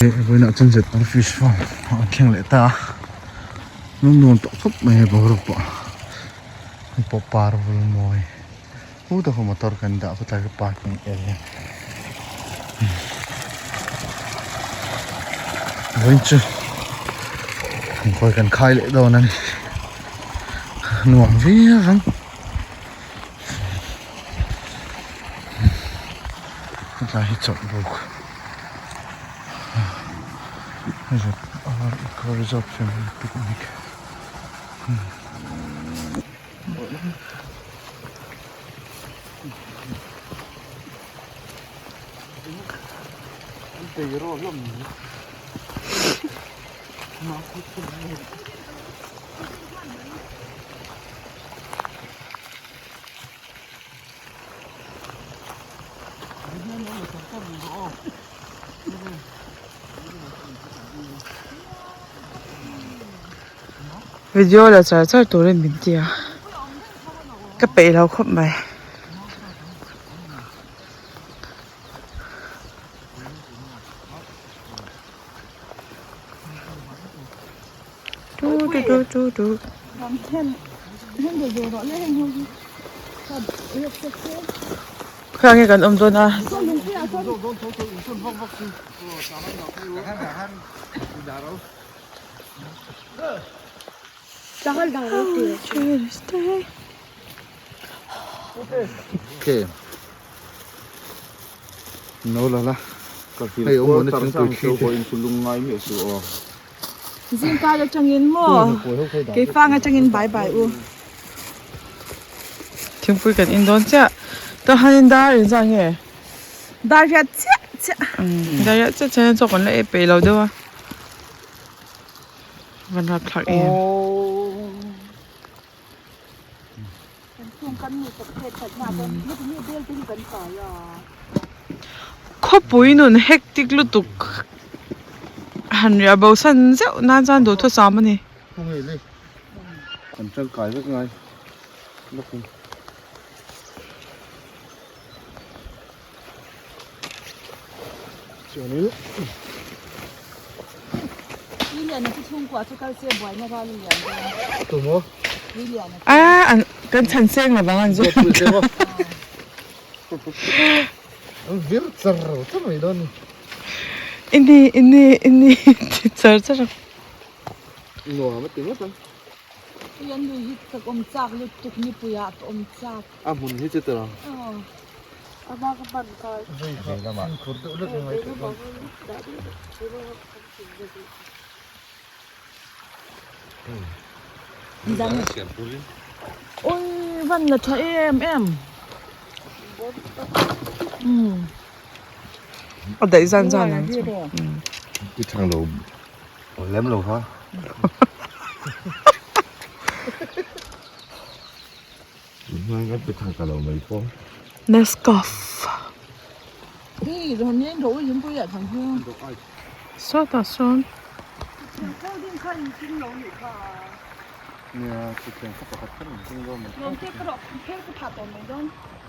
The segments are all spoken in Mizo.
Vawiinah chuan ZR fish farm a rawn thleng leh ta a lung nuam tawh khawp mai a boruak pawh hei pawh par vul mawi hu tak a motor kan dah khawtlai kha parking area vawiin chu khawi kan khai leh dawn a ni nuam viau ang. Hetlai hi chawlhbuk Eco Resort Family Picnic. Video la char char turin min ti a ka peih lo khawp mai. Khawiah nge kan awm dawn a? Zingkar atangin maw keifang atangin bye bye u. Thingpui kan in dawn chiah. Ta hanin dar in zah nge? Dar riat chiah chiah. Dar riat chiah chiah hian chaw kan la ei peih lo deuh a. Van rap thlak em. Khawpui nun hectic lutuk han riah bo san zeuh nan chuan duhthusam a ni. A an kan chhan seng lo vang an zawng ini ini ini ti char char a. Ui van la tha em em a daih zan zan ang chu I thang lo lem lo kha Nescafe Sawtah sawn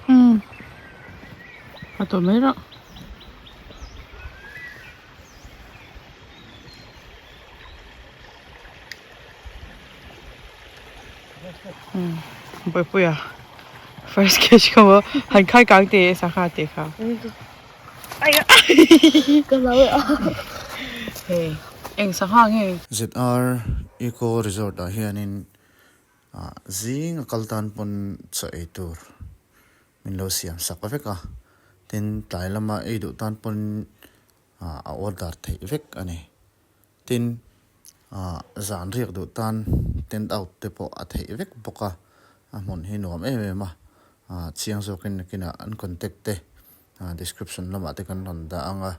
umm a tawh mai rah. Bawipuia first catch kha maw han khai kang teh sangha teh kha hei eng sangha nge. ZR Eco Resort ah hianin ah zing a kal tan pawn chaw ei tur min lo siam sak vek a tin tlai lama ei duh tan pawn ah a order theih vek a ni. Tin, zan riak duh tan tent out te pawh a theih vek bawk a, a hmun hi nuam em em a, chiang zawkin nakinah an contact te description lamah te kan rawn dah ang a,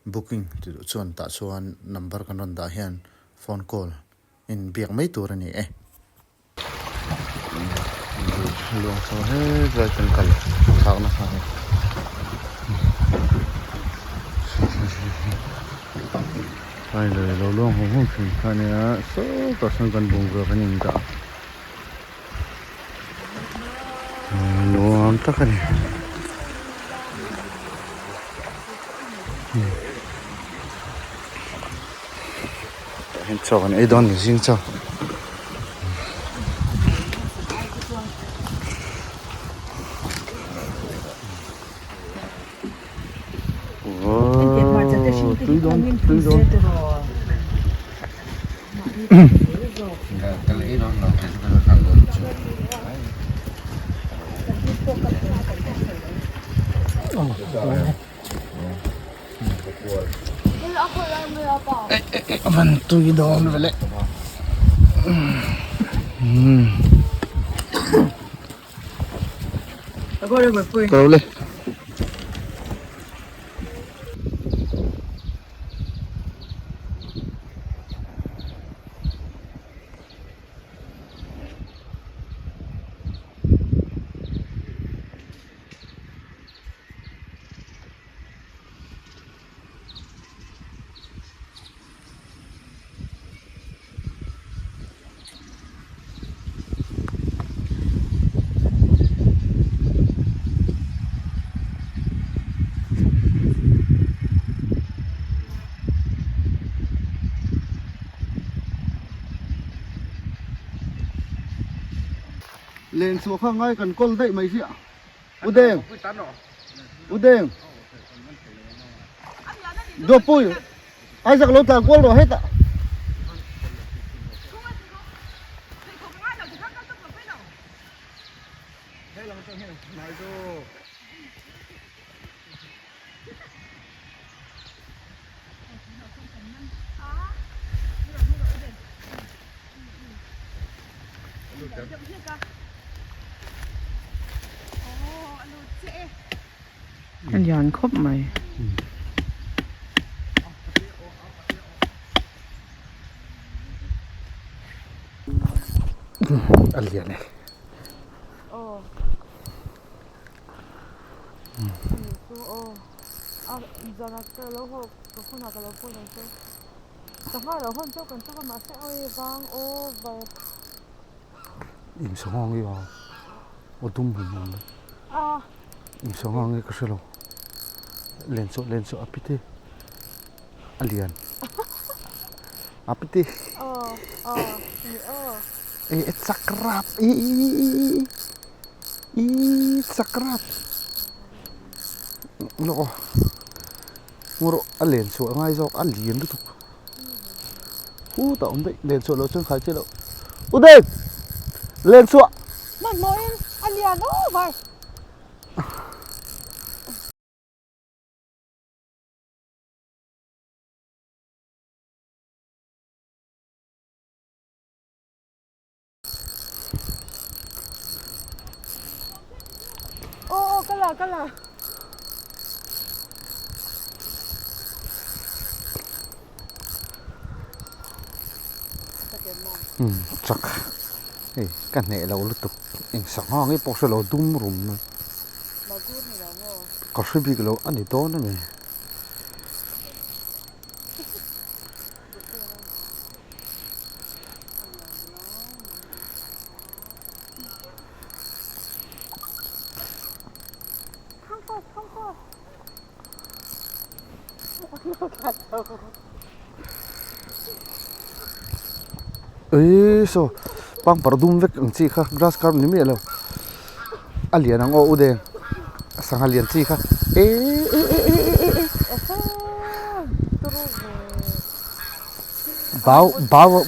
booking ti duh chuan tah chuan number kan rawn dah hian phone call in biak mai tur a ni e. Luang chho hlek lai kan kal thlakna kha hei lai lui lo luang hum hum thin kha ania sawtah sawn kan bungrua kan in dah a nuam tak a ni. hian chaw kan ei dawn a ni zing chaw. Tui dawn tui dawn. Van tui dawn vele. Ka lo le. Len chhuah kha ngai kan kawl daih mai hi a. U Deng U Deng Dawpui Isaac lo tlan kual rawh hetah. A lian khawp mai. A lian e. Insawngang hi a aw dum hmun ang mai insawngang hi ka hre lo len chawh len chawh a pite a lian a pite eh a chak rap ih ih ih chak rap lawk aw ngaw a len chhuah a ngai zawk a lian lutuk. Khutah awm daih len chhuah loh chuan khai chiah loh. U Dave! Len chhuah! Hmanhmawhin a lian over! Aw aw ka la ka la. Um chak hei ka hneh lo lutuk eng sangha nge pawh hre lo dum rum mai ka hre bik lo a ni dawn a ni. Eii saw pangpar dum vek ang chi kha grass carp ni miah lo a lian ang aw u deng sangha lian chi kha eii eh eh eh eh eh bau bau.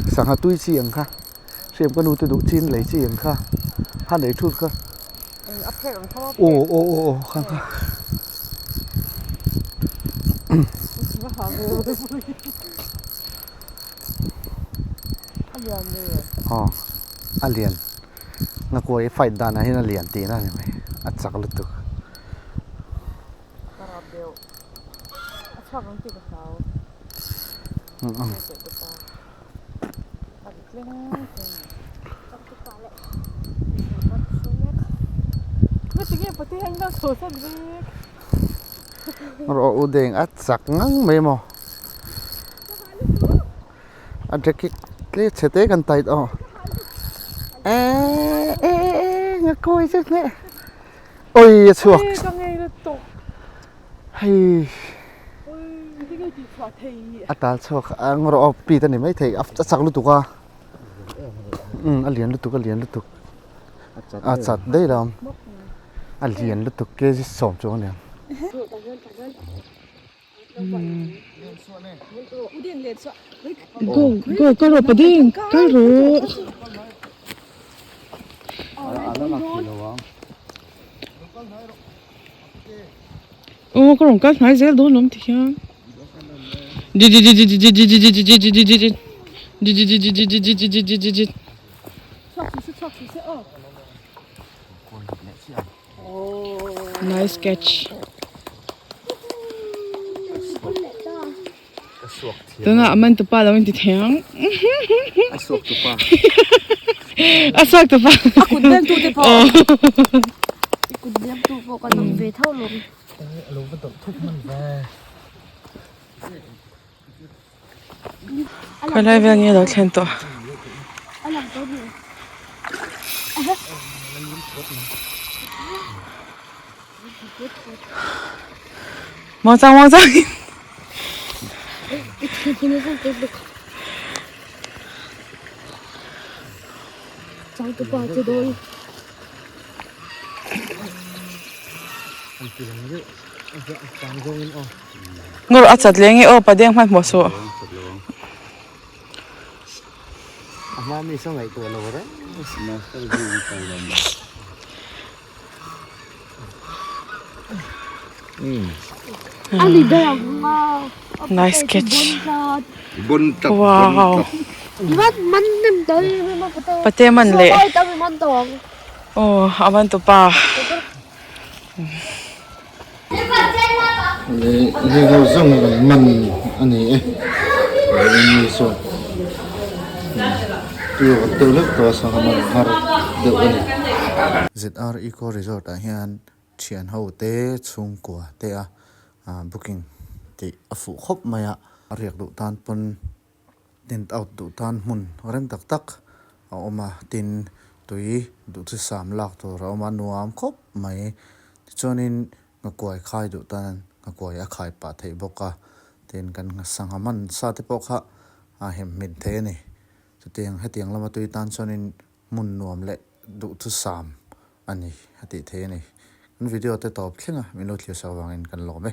Sangha tui chi ang kha hriam ka nu te duh chin lei chi ang kha ha nei thut kha aw aw aw aw kha kha aw a lian ngakuai fight danah hian a lian tihna a ni mai a chak lutuk. Rawh u deng a chak ngang mai maw a jacket tle chhe te kan tight aw eh eh eh nga kawi zet hle oi a chhuak hei. A tal chhuak ang rawh aw pit a ni maithei a chak lutuk a umm a lian lutuk a lian lutuk a chat daih lo a lian lutuk kg sawm chuang a ni ang. Go go kal rawh pading kal rawh. Aw ka rawn kal hnai zel dawn lawm ti hian Nice catch. Tuna a man tupa lo in ti thei ang. A suak tupa. A suak tupa. A kut beng tu te pawh. I kut beng tu pawh kan awm ve tho lawm. A lo va dawlh thuk hman ve. Khawilai vel nge lo thlen tawh. A lang tawh ni. Muangchang muangchang in. Ngawrh a chat leh nge aw padeng hmanhmawh suh. Nice catch. Wow. Pate man leh. Oh, a man tu pa. Heng ho zawng kan man a ni e. Mi sawn tui a deuh hlek tawh a sangha man har deuh a ni. ZR Eco Resort ah hian thian ho te chhungkua te a booking tih a fuh khawp mai a, a riak duh tan pawn tent out duh tan hmun rem tak tak a awm a, tin tui duhthusam lak tur a awm a nuam khawp mai. Tichuanin Nghakuai khai duh tan nghakuai a khai pah theih bawk a, tin kan sangha man sa te pawh kha a hem hmin thei a ni. Chutiang hetiang lama tui tan chuanin hmun nuam leh duhthusam a ni a tih theih a ni. Kan video te tawp thleng a, min lo thlir sak avangin kan lawm e.